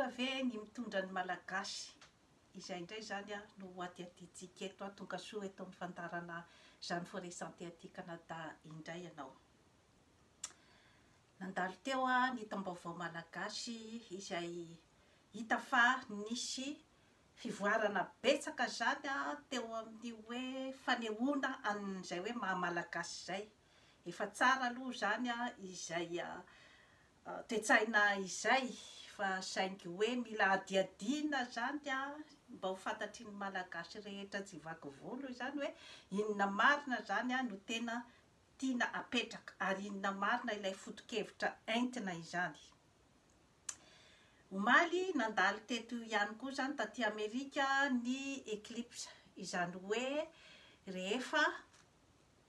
Mora ve ny mitondra ny Malagasy? Izay indray izany no ho adihadiantsika eto. Tongasoa eto amin'ny fandaharana Jeanne Forêt Santé aty Canada indray ianao. Nandalo teo ny taom-baovao malagasy izay hita fa nisy fivoarana betsaka izany teo amin'ny hoe fanehoana an'izay hoe maha Malagasy izay. Efa tsara aloha izany izay toe-tsaina izay fa saingy hoe mila hadihadiana izany mba ho fantatry ny Malagasy rehetra tsy vaky volo izany hoe inona marina izany no tena tiana apetraka ary inona marina ilay foto-kevitra entina izany. Omaly nandalo teto ihany koa izany taty Amerika ny eclipse, izany hoe rehefa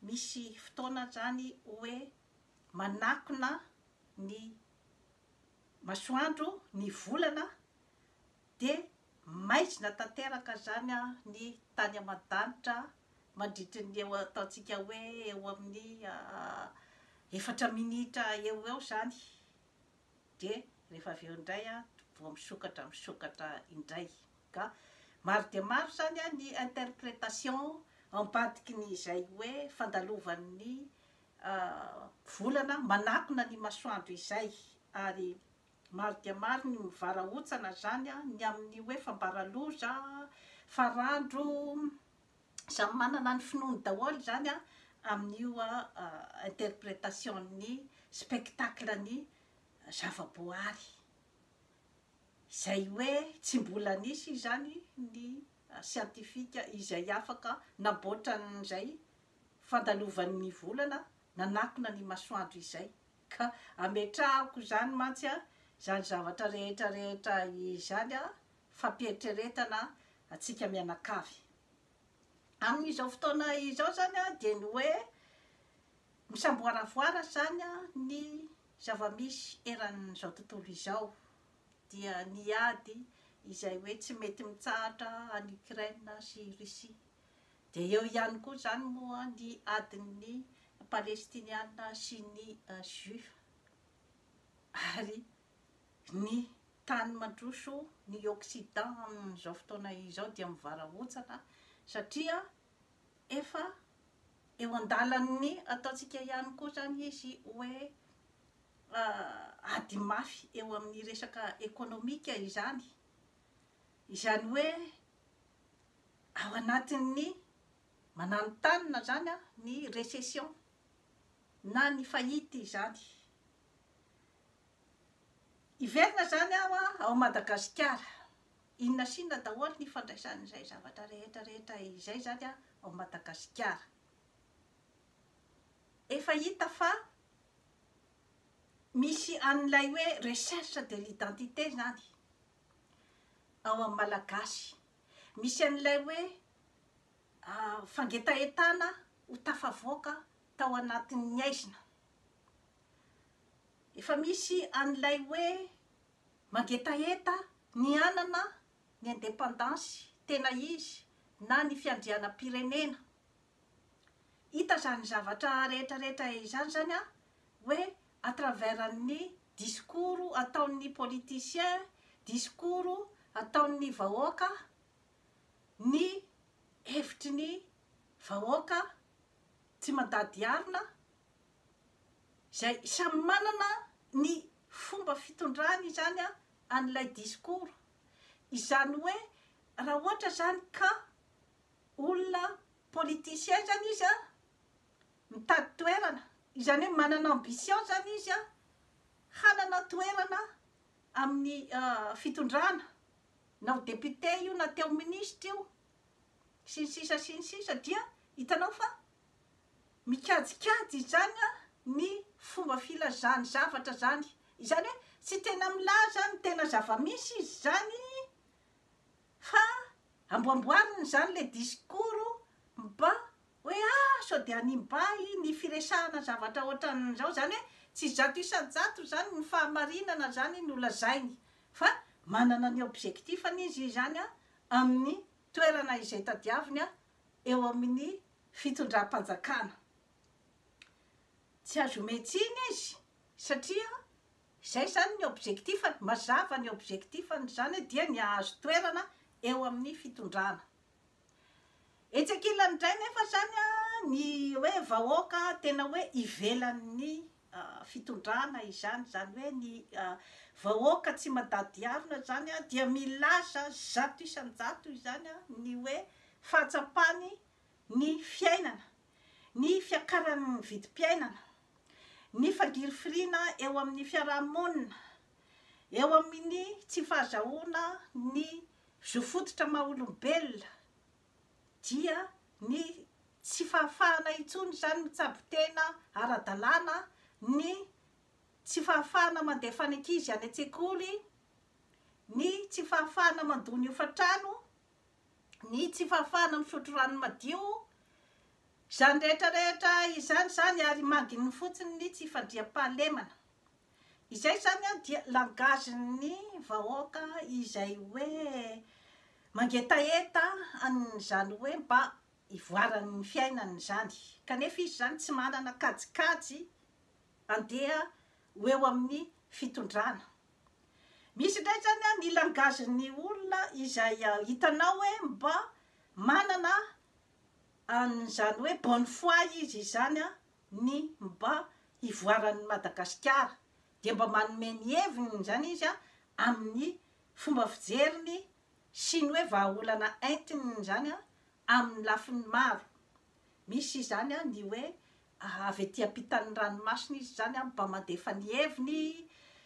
misy fotoana izany hoe manakona ny masoandro ny volana dia maizina tanteraka izany ny tany aman-danitra mandritry ny eo ataontsika hoe eo amin'ny efatra minitra eo ho eo izany. Dia rehefa avy eo indray vao misokatra misokatra indray. Ka maro dia maro izany ny interprétation ambadiky ny izay hoe fandalovan'ny volana manakona ny masoandro izay. Ary maro dia maro ny mivarahontsana izany ny amin'ny hoe fambara loza, farandro, samy manana ny finoany daholo izany amin'io interprétation-n'ny spectacle-n'ny zava-boahary izay hoe tsy mbola nisy izany ny scientifique izay afaka namboatra an'izay fandalovan'ny volana nanakona ny masoandro izay ka ametrahako izany mantsy izany zavatra rehetra rehetra izany fampieritreretana antsika mianakavy. Amin'izao fotoana izao izany dia ny hoe misamboaravoara izany ny zava-misy eran'izao tontolo izao dia ny ady izay hoe tsy mety mitsahatra any Ukraine sy Russie. Dia eo ihany koa izany moa ny adin'ny Palestiniana sy ny Juif ary Ny tany mandroso, ny Occident amin'izao fotoana izao dia mivarahontsana satria efa eo an-dalan'ny ataontsika ihany koa izany izy hoe ady mafy eo amin'ny resaka ekonomika izany, izany hoe ao anatin'ny mananontanona izany ny récession na ny faillite izany. Hiverina izany aho ao Madagasikara. Inona sy inona daholo ny ifandraisan'izay zavatra rehetra rehetra izay izany ao Madagasikara. Efa hita fa misy an'ilay hoe recherche de l'identité izany ao amin'ny Malagasy. Misy an'ilay hoe fangetahetana ho tafavoaka tao anatin'ny haizina. Efa misy an'ilay hoe mangetaheta ny hanana ny indépendance tena izy na ny fiandrianam-pirenena. Hita izany zavatra rehetra rehetra izany izany an, hoe à travers ny discours ataon'ny politiciens, discours ataon'ny vahoaka, ny hevitry ny vahoaka tsy mandady harona, Izay samy manana ny fomba fitondrany izany an'ilay discours. Izany hoe raha ohatra izany ka olona politicien izany izy an, mitady toerana, izany hoe manana ambition izany izy an, hanana toerana amin'ny fitondrana, na ho député io na te ho ministra io, sy ny sisa sy ny sisa dia hitanao fa Mikajikajy izany ny fomba filazany zavatra izany. Izany hoe tsy tena milaza ny tena zava-misy izy izany fa amboamboariny izany ilay discours mba hoe ah sao dia hanimba ahy ny firesahana zavatra ohatran'izao. Izany hoe tsy 100% izany ny fahamarinana izany no lazainy fa manana ny objectif-ny izy izany amin'ny toerana izay tadiaviny eo amin'ny fitondram-panjakana. Tsy azo omen-tsiny izy satria Izay izany ny objectif-ny, mazava ny objectif-ny izany dia ny hahazo toerana eo amin'ny fitondrana. Etsy ankilany indray nefa izany ny hoe vahoaka tena hoe ivelan'ny fitondrana izany, izany hoe ny vahoaka tsy mandady harona izany dia milaza 100% izany ny hoe fahatsapany ny fiainana, ny fiakaran'ny vidim-piainana, ny fangirifiriana eo amin'ny fiaraha-monina, eo amin'ny tsy fahazahoana ny zo fototra maha olombelona, dia ny tsy fahafahana intsony izany mitsabo tena ara-dalàna, ny tsy fahafahana mandefa ny ankizy any an-tsekoly, ny tsy fahafahana mandoa ny hofan-trano, ny tsy fahafahana misotro rano madio, izany rehetra rehetra izany izany ary manginy fotsiny ny tsy fandriampahalemana. Izay izany dia langage-n'ny vahoaka izay hoe mangetaheta an'izany hoe mba hivoaran'ny fiainany izany. Kanefa izy izany tsy manana kajikajy andeha ho eo amin'ny fitondrana. Misy indray izany ny langage-n'ny olona izay hitanao hoe mba manana an'izany hoe bonne foi izy izany ny mba hivoaran'i Madagasikara. Dia mba manome ny heviny izany izy amin'ny fomba fijeriny sy ny hoe vahaolana entiny izany amin'ny lafiny maro. Misy izany ny hoe avy aty ampitan'ny ranomasina izy izany mba mandefa ny heviny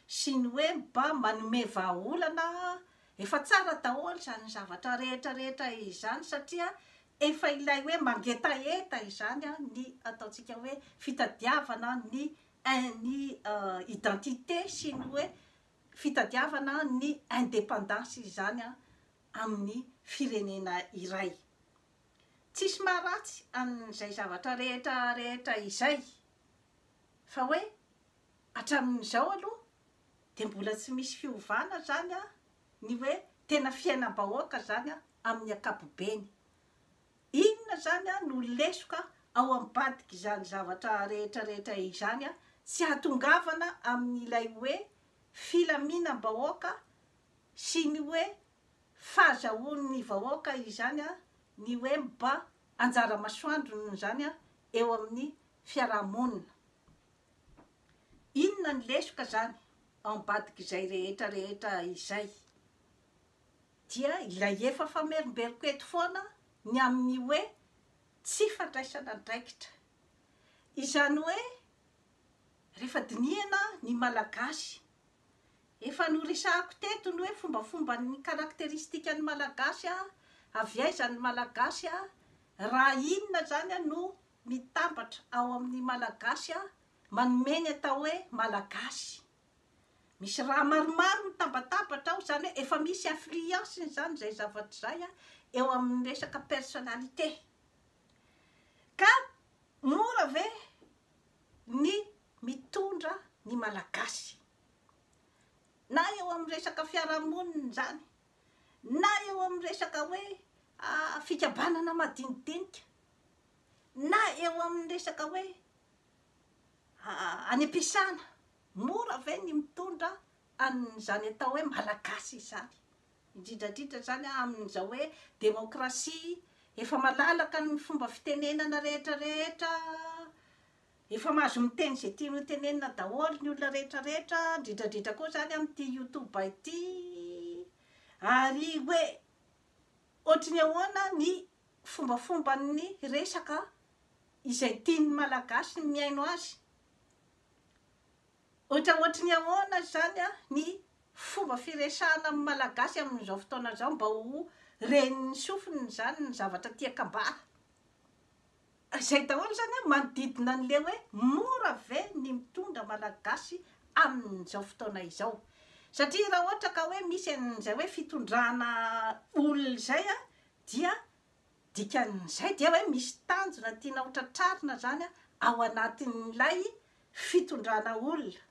sy ny hoe mba manome vahaolana. Efa tsara daholo izany zavatra rehetra rehetra izany satria efa ilay hoe mangetaheta izany ny ataontsika hoe fitadiavana ny ny identité sy ny hoe fitadiavana ny indépendance izany amin'ny firenena iray. Tsisy maharatsy an'izay zavatra rehetra rehetra izay fa hoe hatramin'izao aloha dia mbola tsy misy fiovana izany ny hoe tena fiainam-bahoaka izany amin'ny ankapobeny. Inona izany no lesoka ao ambadik'izany zavatra rehetra rehetra izany tsy hahatongavana amin'ilay hoe filaminam-bahoaka sy ny hoe fahazahoan'ny vahoaka izany ny hoe mba anjara masoandrony izany eo amin'ny fiaraha-monina. Inona ny lesoka izany ao ambadik'izay rehetra rehetra izay? Dia ilay efa famerimberiko eto foana ny amin'ny hoe tsy fandraisana andraikitra. Izany hoe rehefa dinihana ny Malagasy Efa noresahako teto ny hoe fombafomban'ny karakteristikan'ny Malagasy a, avy aiza ny Malagasy a, raha inona izany no mitambatra ao amin'ny Malagasy a, manome ny atao hoe Malagasy. Misy raha maromaro mitambatambatra ao, izany hoe efa misy influence-ny izany izay zavatra izay eo amin'ny resaka personnalité. Ka mora ve ny mitondra ny Malagasy. Na eo amin'ny resaka fiarahamonina izany, na eo amin'ny resaka hoe fikambanana madinidinika, na eo amin'ny resaka hoe any am-piasana. Mora ve ny mitondra an'izany atao hoe Malagasy izany? Indrindra indrindra izany amin'izao hoe demokrasia, efa malalaka ny fomba fitenenana rehetra rehetra, Efa mahazo miteny izay tiany ho tenenina daholo ny olona rehetra rehetra, indrindra indrindra koa izany amin'ity youtube ity, ary hoe ohatry ny ahoana ny fombafomban'ny resaka izay tian'ny Malagasy ny mihaino azy, ohatra ohatry ny ahoana izany ny fomba firesahana amin'ny Malagasy amin'izao fotoana izao mba ho ren'ny sofiny izany ny zavatra tian-kambara. Izay daholo izany an, manodidina an'le hoe mora ve ny mitondra Malagasy amin'izao fotoana izao. Satria raha ohatra ka hoe misy an'izay hoe fitondrana olona izay an, dia dikan'izay dia hoe misy tanjona tiana ho tratrarina izany ao anatin'ilay fitondrana olona.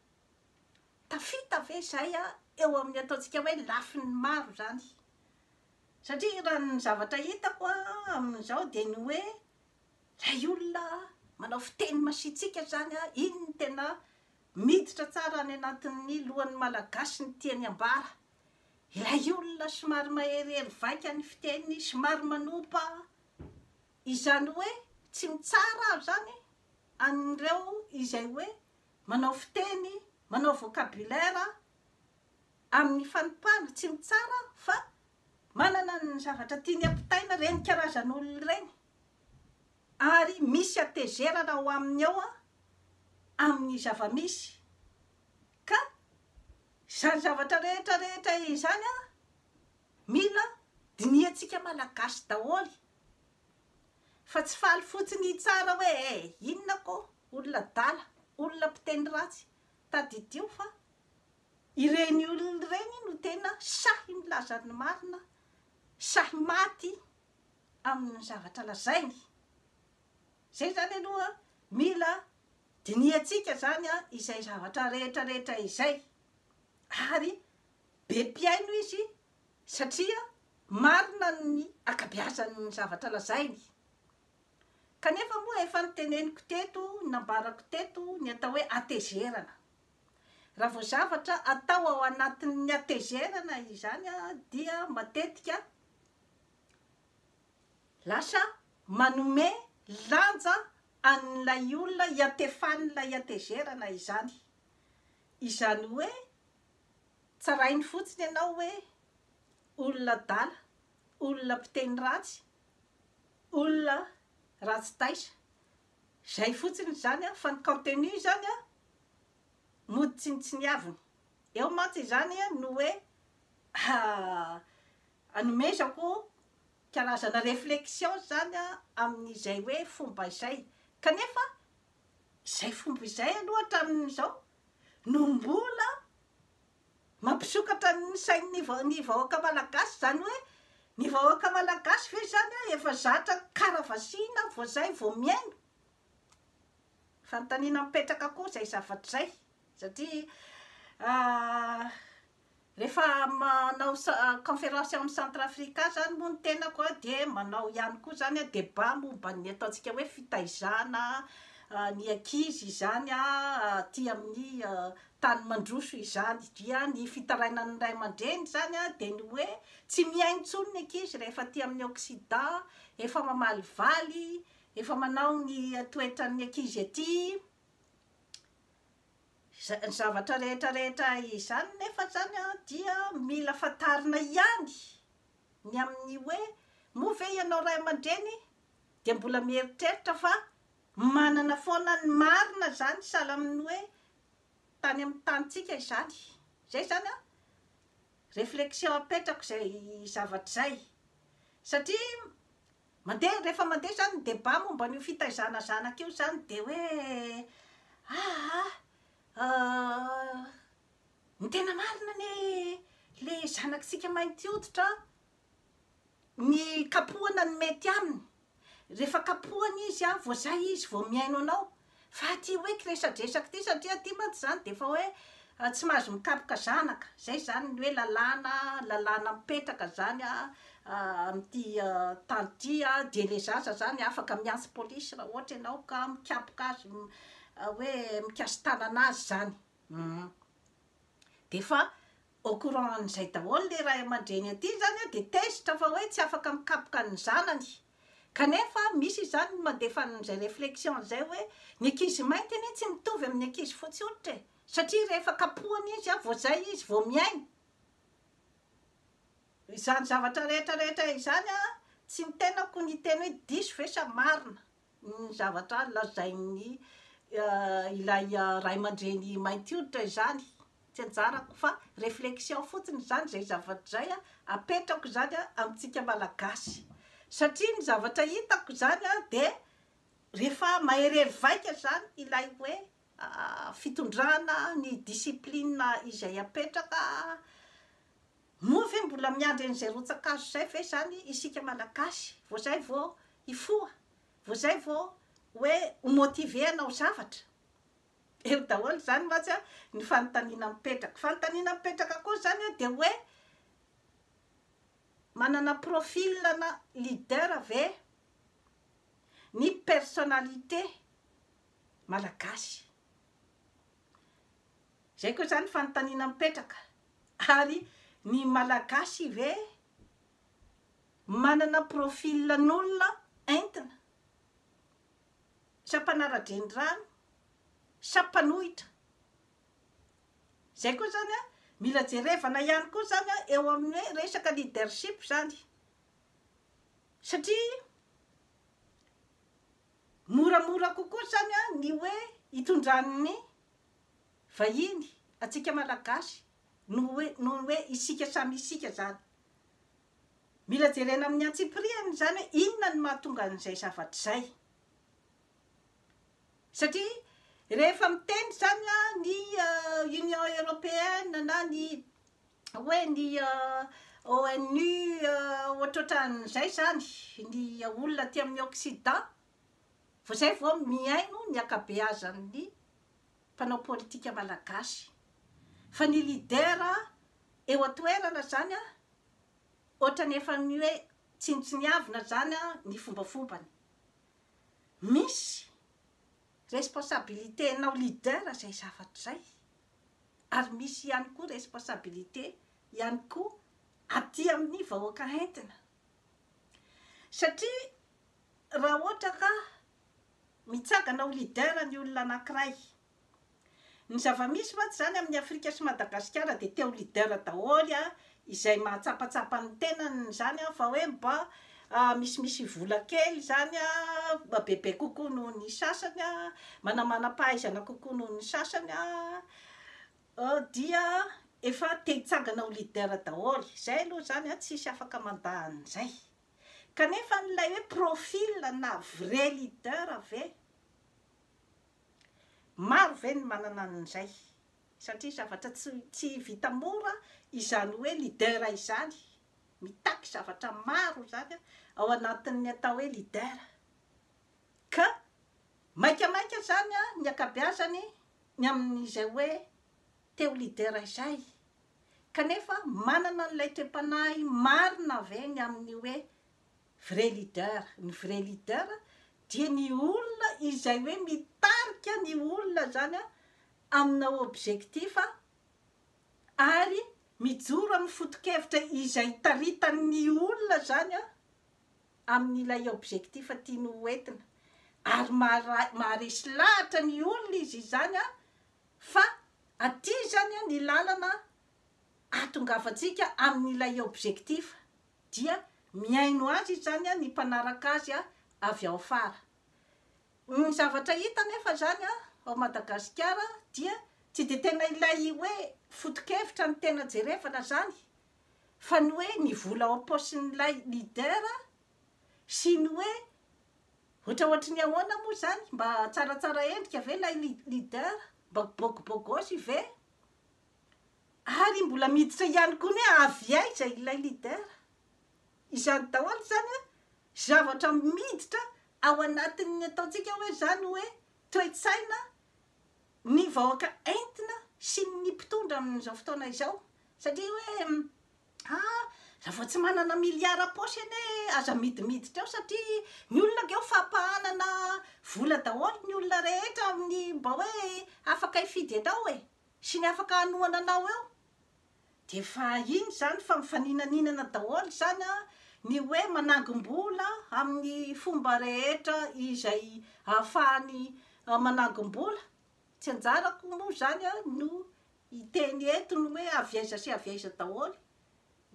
Tafita ve izay eo amin'ny ataontsika hoe lafiny maro izany? Satria raha ny zavatra hitako amin'izao dia ny hoe ilay olona manao fiteny masiatsiaka izany iny no tena Miditra tsara any anatin'ny lohan'ny Malagasy ny tiany ambara. Ilay olona somary maherihery vaika ny fiteniny, somary manompa. Izany hoe tsy mitsara aho izany an'ireo izay hoe manao fiteny, manao vocabulaire amin'ny fanompana, tsy mitsara aho fa manana ny zavatra tiany ampitaina ireny karazan'olona ireny ary misy hatezerana ao aminy ao amin'ny zava-misy ka izany zavatra rehetra rehetra izany mila dinihantsika Malagasy daholo fa tsy faly fotsiny hitsara hoe eh inona ko olona adala, olona mpiteny ratsy, tadidio fa Ireny olona ireny no tena sahy milaza ny marina, sahy maty amin'ny zavatra lazainy. Izay izany aloha mila dinihantsika izany izay zavatra rehetra rehetra izay. Ary be mpihaino izy satria marina ny ankabeazan'ny zavatra lazainy. Kanefa moa efa noteneniko teto, nambarako teto ny atao hoe hatezerana. Raha vao zavatra atao ao anatin'ny hatezerana izany dia matetika lasa manome lanja an'ilay olona iantefan'ilay hatezerana izany. Izany hoe tsarainy fotsiny ianao hoe olona adala, olona mpiteny ratsy, olona ratsy taiza. Izay fotsiny izany fa ny contenu izany mody tsinontsiniavina. Eo mantsy izany no hoe anomezako karazana réflexion izany amin'izay hoe fomba izay. Kanefa izay fomba izay aloha hatramin'izao no mbola mampisokatra ny sain'ny ny vahoaka malagasy, izany hoe ny vahoaka malagasy ve izany efa zatra karavasiana vao izay vao mihaino? Fanontaniana mipetraka koa izay zavatra izay satria rehefa manao conférence ao amin'ny Centre Africa izany moa ny tenako dia manao ihany koa izany débat momba ny ataontsika hoe fitaizana ny ankizy izany aty amin'ny tany mandroso izany dia ny fitarainan'ny ray aman-dreny izany dia ny hoe tsy mihaino intsony ny ankizy rehefa aty amin'ny Occident, efa mamalivaly, efa manao ny toetran'ny ankizy aty, ny zavatra rehetra rehetra izany nefa izany dia mila fantarina ihany ny amin'ny hoe moa ve ianao ray aman-dreny dia mbola mieritreritra fa Manana foana ny marina izany sahala amin'ny hoe tany amin'ny tanintsika izany. Izay izany an, réflexion apetrako izay zavatra izay. Satria mandeha, rehefa mandeha izany ny débat momba an'io fitaizana zanaka io izany dia hoe aa ny tena marina anie ilay zanakitsika mainty hoditra ny kapohana no mety aminy. Rehefa kapohana izy an, vao zay izy vao mihaino anao. Fa aty hoe kiresadresaka ity satria aty mantsy izany dia efa hoe tsy mahazo mikapoka zanaka. Zay izany ny hoe lalàna, lalàna mipetraka izany an, amin'ity tany ity an, dia ilay zaza izany afaka miantso polisy raha ohatra ianao ka mikapoka azy, hoe mikasi-tanana azy izany. Dia efa au courant an'izay daholo ilay ray aman-dreny aty izany an, dia tezitra fa hoe tsy afaka mikapoka ny zanany. Kanefa misy izany ny mandefa an'izay réflexion izay hoe ny ankizy mainty anie tsy mitovy amin'ny ankizy fotsy hoditra e! Satria rehefa kapohana izy an, vao izay izy vao mihaino. Izany zavatra rehetra rehetra izany an, tsy ny tenako niteny hoe diso ve sa marina. ny zavatra lazain'ny ilay ray aman-dreny mainty hoditra izany, tsy anjarako fa réflexion fotsiny izany izay zavatra izay apetrako izany amintsika Malagasy satria ny zavatra hitako izany dia rehefa maherihery vaika izany ilay hoe fitondrana ny discipline izay apetraka, moa ve mbola miandry an'izay rotsa-kazo izay ve izany isika Malagasy vao izay vao hifoha, vao izay vao hoe ho motiver hanao zavatra? Eo daholo izany mantsy ny fanontaniana mipetraka. Fanontaniana mipetraka koa izany dia hoe manana profil na leader ve ny personnalité Malagasy? Izay koa izany fanontaniana mipetraka. Ary ny Malagasy ve manana profil n'olona entina sa mpanara-drenirano sa mpanohitra? Izay koa izany an, mila jerevana ihany koa izany an eo amin'ny hoe resaka leadership izany. Satria moramora kokoa izany an ny hoe hitondran'ny vahiny antsika Malagasy noho hoe noho ny hoe isika samy isika izany. Mila jerena amin'ny antsipirihany izany hoe inona no mahatonga an'izay zavatra izay. Satria rehefa miteny izany ny Union Européenne na ny hoe ny ONU ohatrohatran'izay izany, ny olona aty amin'ny Occident, vao izay vao mihaino ny ankabeazan'ny mpanao politika malagasy. Fa ny leader eo an-toerana izany ohatran'ny efa ny hoe tsinontsiniavina izany ny fombafombany. Misy responsabilité nao leader izay zavatra izay ary misy ihany koa responsabilité ihany koa aty amin'ny vahoaka entina. Satria raha ohatra ka mitsangana ho leader ny olona anankiray, Ny zava-misy mantsy izany amin'i Afrika sy Madagasikara dia te ho leader daholo izay mahatsapatsapa ny tenany izany fa hoe mba misimisy vola kely izany, mba bebe kokoa noho ny sasany, manamanam-pahaizana kokoa noho ny sasany dia efa te hitsangana ho leader daholo. Izay aloha izany tsisy afaka mandà an'izay. Kanefa ilay hoe profil na vrai leader ve? Maro ve ny manana an'izay? Satria zavatra tsy tsy vita mora izany hoe leader izany, mitaky zavatra maro izany ao anatin'ny atao hoe leader. Ka maikamaika izany ny ankabeazany ny amin'izay hoe te ho leader izay. Kanefa manana an'ilay toe-panahy marina ve ny amin'ny hoe vrai leader? Ny vrai leader dia ny olona izay hoe mitarika ny olona izany amina objectif ary mijoro amin'ny foto-kevitra izay taritan'ny olona izany amin'ilay objectif tiany ho entina ary maharesy lahatra ny olona izy izany fa aty izany ny lalana ahatongavantsika amin'ilay objectif dia mihaino azy izany ny mpanaraka azy avy ao afara. Ny zavatra hita anefa izany ao Madagasikara dia tsy dia tena ilay hoe foto-kevitra no tena jerevana izany fa ny hoe ny vola ao am-paosin'ilay leader sy ny hoe ohatraohatry ny ahoana moa izany, mba tsaratsara endrika ve ilay leader, mba bôgibôgôsy ve? Ary mbola miditra ihany koa ny hoe avy aiza ilay leader. Izany daholo izany an, zavatra miditra ao anatin'ny ataontsika hoe izany hoe toe-tsaina ny vahoaka entina sy ny mpitondra amin'izao fotoana izao. Satria hoe ah, raha vao tsy manana milliard am-paosy anie aza midimiditra eo satria ny olona ange ho fampahanana vola daholo ny olona rehetra amin'ny mba hoe afaka hifidy anao e. Sy ny afaka hanohana anao eo dia efa iny izany fa mifaninaninana daholo izany an, ny hoe manangom-bola amin'ny fomba rehetra izay ahafahany manangom-bola, tsy anjarako moa izany an no hiteny eto ny hoe avy aiza sy avy aiza daholo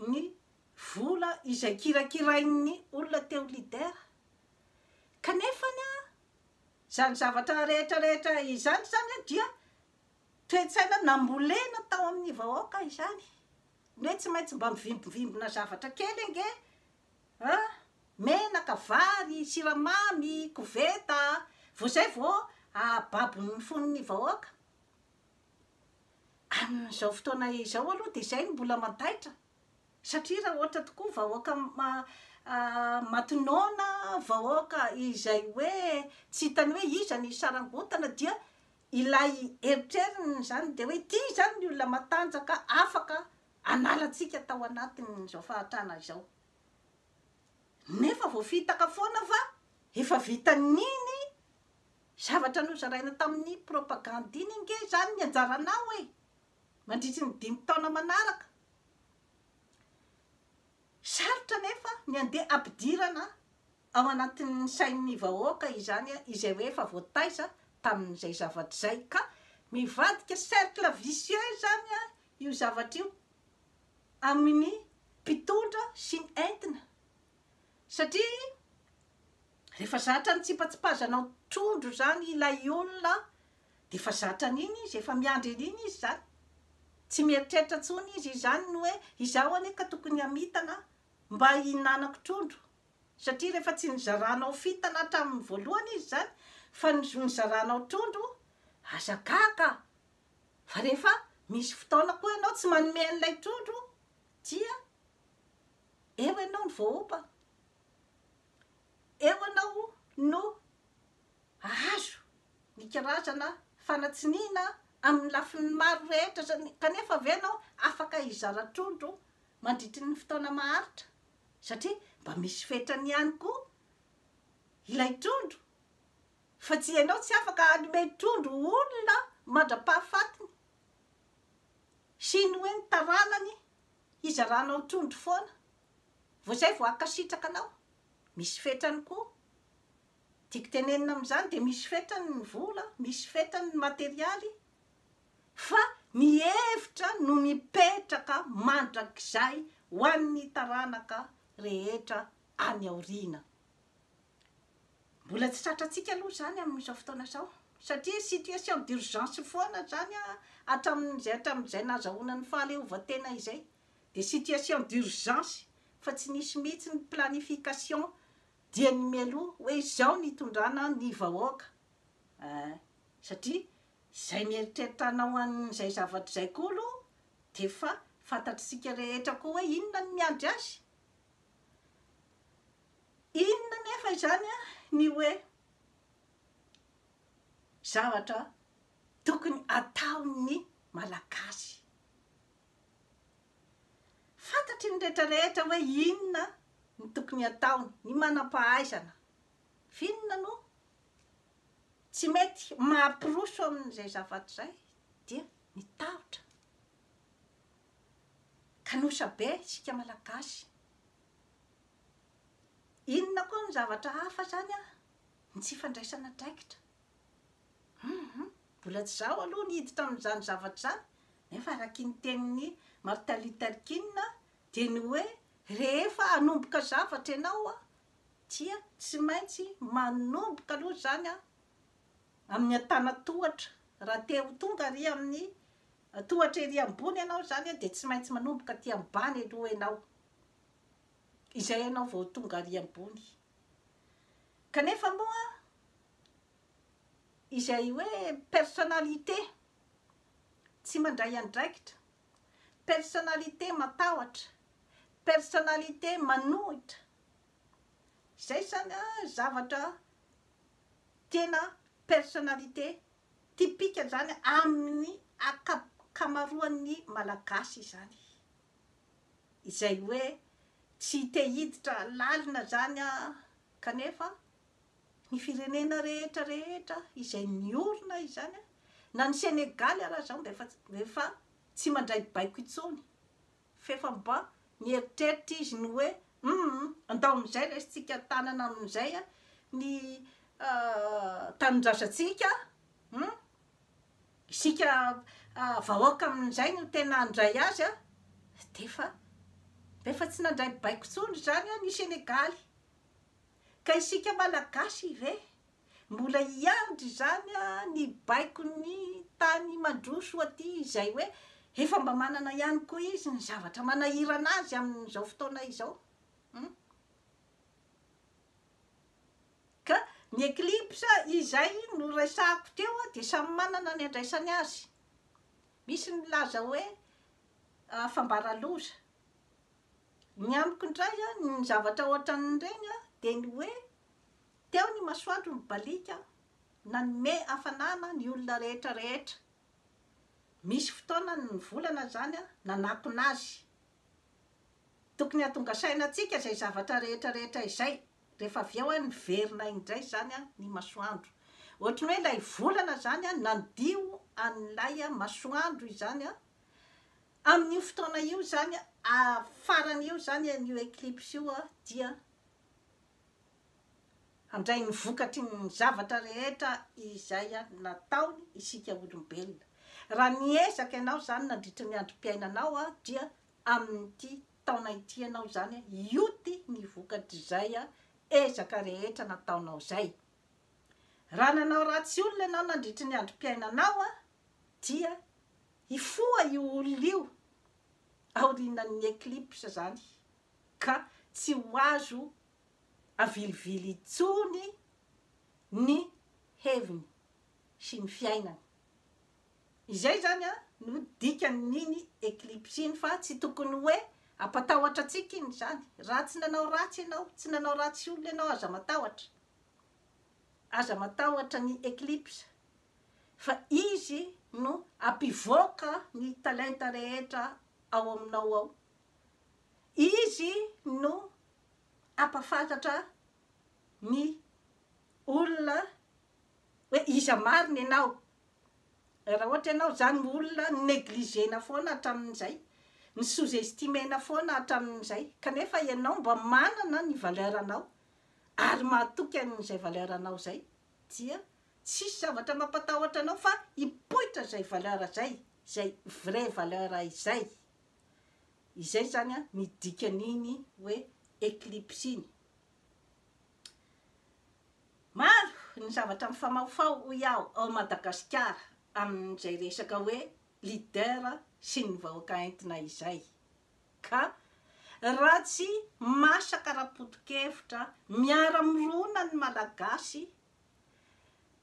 ny vola izay kirakirain'ny olona te ho leader, kanefany an izany zavatra rehetra rehetra izany izany an dia Toe-tsaina nambolena tao amin'ny vahoaka izany, ny hoe tsy maintsy mba mivimbivimbina zavatra kely ange a! menaka, vary, siramamy, koveta, vao izay vao ahababo ny fon'ny vahoaka. Amin'izao fotoana izao aloha dia izay no mbola mandaitra, satria raha ohatra tokoa vahoaka maty noana, vahoaka izay hoe tsy hitany hoe iza ny sarangotana dia Ilay eritreriny izany dia hoe ity izany ny olona matanjaka afaka hanala antsika tao anatin'izao fahantrana izao. Nefa voafitaka foana fa efa vitan'iny zavatra nozaraina tamin'ny propagandy iny ange izany ny anjaranao e! Mandritry ny dimy taona manaraka. Sarotra anefa ny andeha hampidirana ao anatin'ny sain'ny vahoaka izany izay hoe efa voataiza tamin'izay zavatra izay ka mivadika cercle vicieux izany io zavatra io amin'ny mpitondra sy ny entina satria rehefa zatra nitsipatsipazanao trondro izany ilay olona dia efa zatra an'iny izy, efa miandry an'iny izy izany. Tsy mieritreritra intsony izy izany ny hoe izaho anie ka tokony hamitana mba hihinanako trondro. Satria rehefa tsy nizaranao fintana hatramin'ny voalohany izy izany fa nizaranao trondro, aza gaga fa rehefa misy fotoana koa ianao tsy manome an'ilay trondro dia eo ianao no voaompa, eo ianao no hahazo ny karazana fanatsiniana amin'ny lafiny maro rehetra kanefa ve ianao afaka hizara trondro mandritry ny fotoana maharitra satria mba misy fetrany ihany koa ilay trondro fa tsy ianao tsy afaka hanome trondro olona mandra-pahafatiny sy ny hoe ny taranany hizaranao trondro foana vao izay vao hankasitraka anao, misy fetrany koa. Tiako tenenina amin'izany dia misy fetrany ny vola, misy fetrany ny materialy fa ny hevitra no mipetraka mandrakizay ho an'ny taranaka rehetra any aoriana. Mbola tsy tratrantsika aloha izany amin'izao fotoana izao satria situation d'urgence foana izany hatramin'izay hatramin'izay nahazahoana ny fahaleovantena izay dia situation d'urgence fa tsy nisy mihitsy ny planification dieny mialoha hoe izao ny hitondrana ny vahoaka eh, satria izay mieritreritra hanao an'izay zavatra izay koa aloha dia efa fantatr'isika rehetra koa hoe inona no miandry azy. Inona anefa izany ny hoe zavatra tokony ataon'ny Malagasy? Fantatry ny rehetra rehetra hoe inona no tokony hataony, ny manam-pahaizana. F'inona no tsy mety mampiroso amin'izay zavatra izay dia ny tahotra. Kanosa be isika Malagasy. Inona koa ny zavatra hafa izany an? Ny tsy fandraisana andraikitra. Hum, mbola tsy izaho aloha no hiditra amin'izany zavatra izany, nefa araky ny tenin'i Martin Luther King dia ny hoe rehefa hanomboka zavatra ianao dia tsy maintsy manomboka aloha izany amin'ny antanan-tohatra, raha te ho tonga ary amin'ny tohatra ery ambony ianao izany dia tsy maintsy manomboka aty ambany aloha ianao, izay ianao vao ho tonga ary ambony. Kanefa moa izay hoe personnalité tsy mandray andraikitra, personnalité matahotra, personnalité manohitra, izay izany zavatra tena personnalité typique izany amin'ny ankamaroan'ny Malagasy izany, izay hoe tsy te hiditra lalina izany kanefa Ny firenena rehetra rehetra izay niorina izany an, na ny Senegaly ara zao mba efa efa tsy mandray baiko intsony f'efa mba mieritreritra izy ny hoe humm andao amin'izay raisintsika tanana amin'izay ny tanindrazantsika humm isika vahoaka amin'izay no tena handray azy an, d'efa efa tsy nandray baiko intsony izany an ny Senegaly. Ka isika Malagasy ve mbola hiandry izany ny baikon'ny tany mandroso aty izay hoe efa mba manana ihany koa izy ny zavatra manahirana azy amin'izao fotoana izao hum. Ka ny eclipse izay noresahako teo dia samy manana ny andraisany azy. Misy ny milaza hoe fambara loza. Ny amiko indray an, ny zavatra ohatran'ireny an, dia ny hoe teo ny masoandro nibaliaka nanome hafanana ny olona rehetra rehetra. Misy fotoana ny volana izany an, nanakona azy. Tokony hahatonga saina antsika izay zavatra rehetra rehetra izay, rehefa avy eo an, niverina indray izany an ny masoandro. Ohatran'ny hoe ilay volana izany an, nandio an'ilay masoandro izany an. Amin'io fotoana io izany, farany io izany an'io eclipse io dia handray ny vokatry ny zavatra rehetra izay nataony isika olombelona. Raha niezaka ianao izany nandritra ny androm-piainanao dia amin'ity taona ity ianao izany hioty ny vokatr'izay ezaka rehetra nataonao izay. Raha nanao ratsy olona ianao nandritry ny androm-piainanao dia hifoha io olona io aorianan'ny eclipse izany ka tsy ho azo avilivily intsony ny heviny sy ny fiainany. Izay izany no dikan'iny eclipse iny fa tsy tokony hoe hampatahotra antsika iny izany. Raha tsy nanao ratsy ianao, tsy nanao ratsy olona ianao aza matahotra. Aza matahotra ny eclipse fa izy no hampivoaka ny talenta rehetra ao aminao ao. Izy no hampafantatra ny olona hoe iza marina ianao. Raha ohatra ianao izany olona ni-negliger-na foana hatramin'izay, ni-sous-estimer-na foana hatramin'izay, kanefa ianao mba manana ny valeur-nao ary mahatoky an'izay valeur-nao izay, dia tsisy zavatra mampatahotra anao fa hipoitra izay valeur izay, izay vraie valeur izay. Izay izany ny dikan'iny hoe eclipse iny. Maro ny zavatra mifamahofaho hoy aho ao Madagasikara amin'izay resaka hoe leader sy ny vahoaka entina izay. Ka raha tsy masaka ara-poto-kevitra miara-mirona ny Malagasy,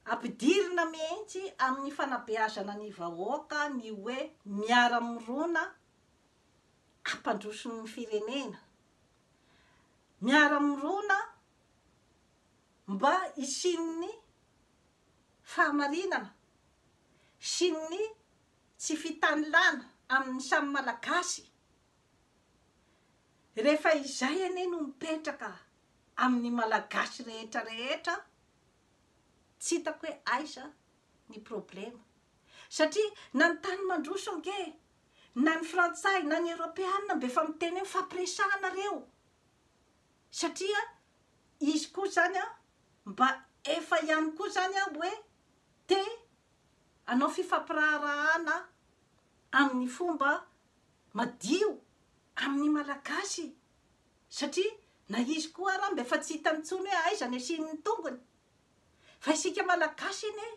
ampidirina mihitsy amin'ny fanabeazana ny vahoaka ny hoe miara-mirona hampandroso ny firenena, miara-mirona mba hisian'ny fahamarinana sy ny tsy fitanilana amin'ny samy Malagasy. Rehefa izay anie no mipetraka amin'ny Malagasy rehetra rehetra, tsy hitako hoe aiza ny problema. Satria na ny tany mandroso ange, na ny frantsay, na ny eropeana mba efa miteny hoe mifampiresaha nareo. Satria izy koa zany an, mba efa ihany koa zany an hoe te hanao fifampiraharahana amin'ny fomba madio amin'ny Malagasy satria na izy koa ara mba efa tsy hitany intsony hoe aiza ny asiany ny tongony. Fa isika Malagasy anie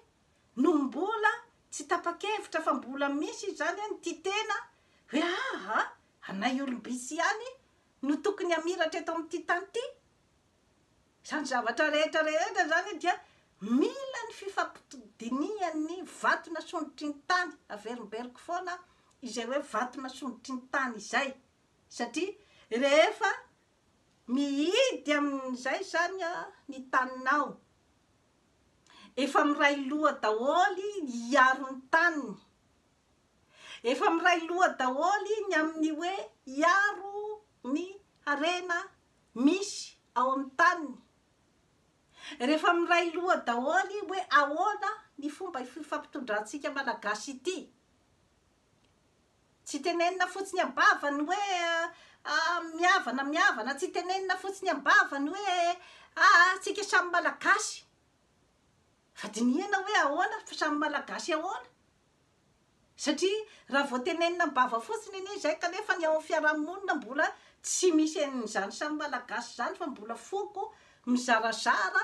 no mbola tsy tapa-kevitra fa mbola misy izany an ny tia tena hoe aa anay olom-bitsy ihany no tokony hamiratra eto amin'ity tany ity. Izany zavatra rehetra rehetra izany dia mila ny fifampidinihan'ny vato nasondrotry ny tany, averimberiko foana izay hoe vato nasondrotry ny tany izay, satria rehefa mihidy amin'izay izany ny taninao, efa miray loha daholo hiaro ny taniny, Efa miray loha daholo ny amin'ny hoe hiaro ny harena misy ao amin'ny taniny. Rehefa miray loha daholo hoe ahoana ny fomba fifampitondrantsika Malagasy ity. Tsy tenenina fotsiny am-bava ny hoe mihavana mihavana, tsy tenenina fotsiny am-bava ny hoe aa tsika samy Malagasy. Fa dinihana hoe ahoana, samy Malagasy ahoana. Satria raha vao tenenina am-bava fotsiny anie izay kanefa ny ao amin'ny fiarahamonina mbola tsy misy an'izany samy Malagasy izany fa mbola foko mizarazara.